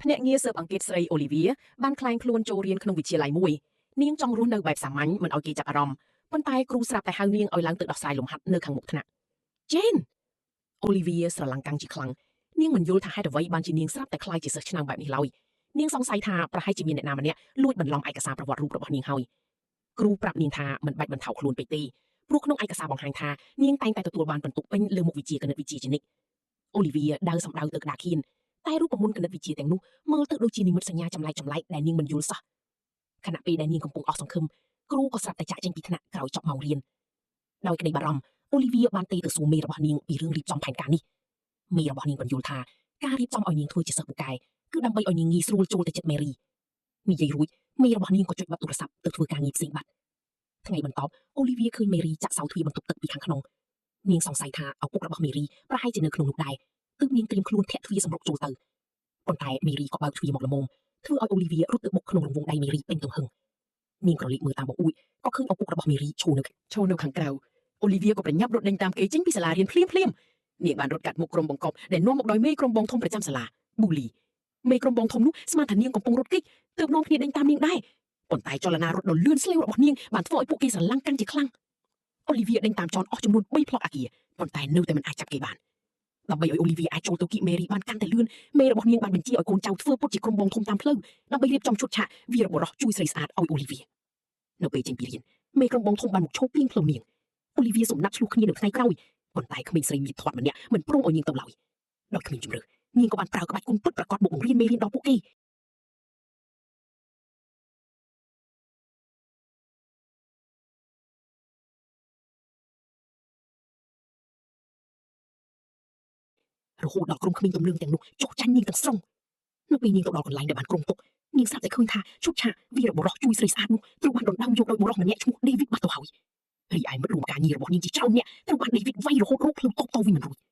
ភ្នាក់ងារស៊ើបអង្កេតស្រីអូលីវៀបានក្លែងខ្លួនចូលរៀនក្នុងវិទ្យាល័យមួយនាងចង់រស់នៅបែបសាមញ្ញមិនឲ្យគេចាប់អារម្មណ៍ប៉ុន្តែគ្រូស្រាប់តែហៅនាងឲ្យឡើងទៅដោះស្រាយលំហាត់នៅខាងមុខថ្នាក់ចេនអូលីវៀស្រឡាំងកាំងជាខ្លាំងនាងមិនយល់ថាហេតុអ្វីបានជានាងស្រាប់តែក្លាយជាសិស្សឆ្នើមបែបនេះឡើយនាងសង្ស័យថាប្រហែលជាមានអ្នកណាម្នាក់លួចបន្លំឯកសារប្រវត្តិរូបរបស់នាងហើយគ្រូប្រាប់នាងថាមិនបាច់បន្ថោកខ្លួនពេកទេព្រោះក្នុងឯកសារបង្ហាញថានាងតែងតែទទួលបានពិន្ទុពេញលើមុខវិជ្ជាគណិតវិទ្យាជានិច្ចអូលីវៀដើរសម្ដៅទៅក្តារខៀនតែរូបមន្តគណិតវិទ្យាទាំងនោះមើលទៅដូចជានិមិត្តសញ្ញាចម្លែកៗដែលនាងមិនយល់សោះខណៈពេលដែលនាងកំពុងអស់សង្ឃឹមគ្រូក៏ស្រាប់តែចាក់ចេញពីថ្នាក់ក្រោយចប់ម៉ោងរៀនដោយក្តីបារម្ភអូលីវៀបានទេទៅសួរមេរបស់នាងពីរឿងរៀបចំផែនការនេះមេរបស់នាងបញ្យល់ថាការរៀបចំឲ្យនាងធ្វើជាសិស្សពូកែគឺដើម្បីឲ្យនាងងាយស្រួលចូលទៅចិត្តមេរីនិយាយរួចមេរបស់នាងក៏ចុចបិទទូរស័ព្ទទៅធ្វើការងារផ្សេងបាត់ថ្ងៃបន្ទាប់អូលីវៀឃើញមេរីចាក់សោទ្វារបន្ទប់ទឹកពីខាងក្នុងនាងសង្ស័យថាឪពុករបស់មេរីប្រហែលជានៅក្នុងនោះដែរទើបនាងត្រៀមខ្លួនធាក់ទ្វារសម្រុកចូលទៅប៉ុន្តែមេរីក៏បើកទ្វារមកល្មមធ្វើឲ្យអូលីវៀរត់ទៅបុកក្នុងរង្វង់ដៃមេរីពេញទំហឹងនាងក្រឡេកមើលតាមបង្អួចក៏ឃើញឪពុករបស់មេរីឈរនៅខាងក្រៅអូលីវៀក៏ប្រញាប់រត់ដេញតាមគេចេញពីសាលារៀនភ្លាមភ្លាមនាងបានរត់កាត់មុខក្រុមបង្កប់ដែលនាំមកដោយមេក្រុមបងធំប្រចាំសាលាប៊ូលីមេក្រុមបងធំនោះស្មានថានាងកំពុងរត់គេចទើបនាំគ្នាដេញតាមនាងដែរប៉ុន្តែចលនារត់ដ៏លឿនស្លេវរបស់នាងបានធ្វើឲ្យពួកគេស្រឡាំងកាន់ជាខ្លាំងអូលីវៀដេញតាមចនអស់ចំនួន3ផ្លុកអាគារប៉ុន្តែនៅតែមិនអាចចាប់គេបានដើម្បីឲ្យអូលីវៀអាចចូលទៅគៀកមេរីបានកាន់តែលឿនមេរបស់នាងបានបញ្ជាឲ្យកូនចៅធ្វើពុតជាក្រុមបងធំតាមផ្លូវដើម្បីរៀបចំឈុតឆាកវីរបុរសជួយស្រីស្អាតឲ្យអូលីវៀនៅពេលចេញពីរៀនមេក្រុមបងធំបានមកឈោពីងផ្លូវនាងអូលីវៀសំណាក់ឆ្លោះគ្នានៅថ្ងៃក្រោយប៉ុន្តែក្មេងស្រីមានធាត់ម្នាក់មិនព្រមឲ្យនាងទៅឡើយដោយគ្មានជម្រើសនាងក៏បានប្រើក្បាច់គុណពិតប្រាកដមកបង្រៀនមេរៀនដល់ពួកគេរហូតដល់ក្រុមក្មេងទំនើងទាំងនោះចុះចាញ់នាងទាំងស្រុងនៅពេលនាងទៅដល់កន្លែងដែលបានក្រុងទុកនាងស្រាប់តែឃើញថាឈុតឆាកវីរបុរសជួយស្រីស្អាតនោះត្រូវបានដណ្ដើមយកដោយបុរសម្នាក់ឈ្មោះដេវីតបាត់ទៅហើយរីឯមិត្តរួមការងាររបស់នាងជាច្រើនអ្នកត្រូវបានដេវីតវាយរហូតរកភ្លើងតបតវិញមិនរួច។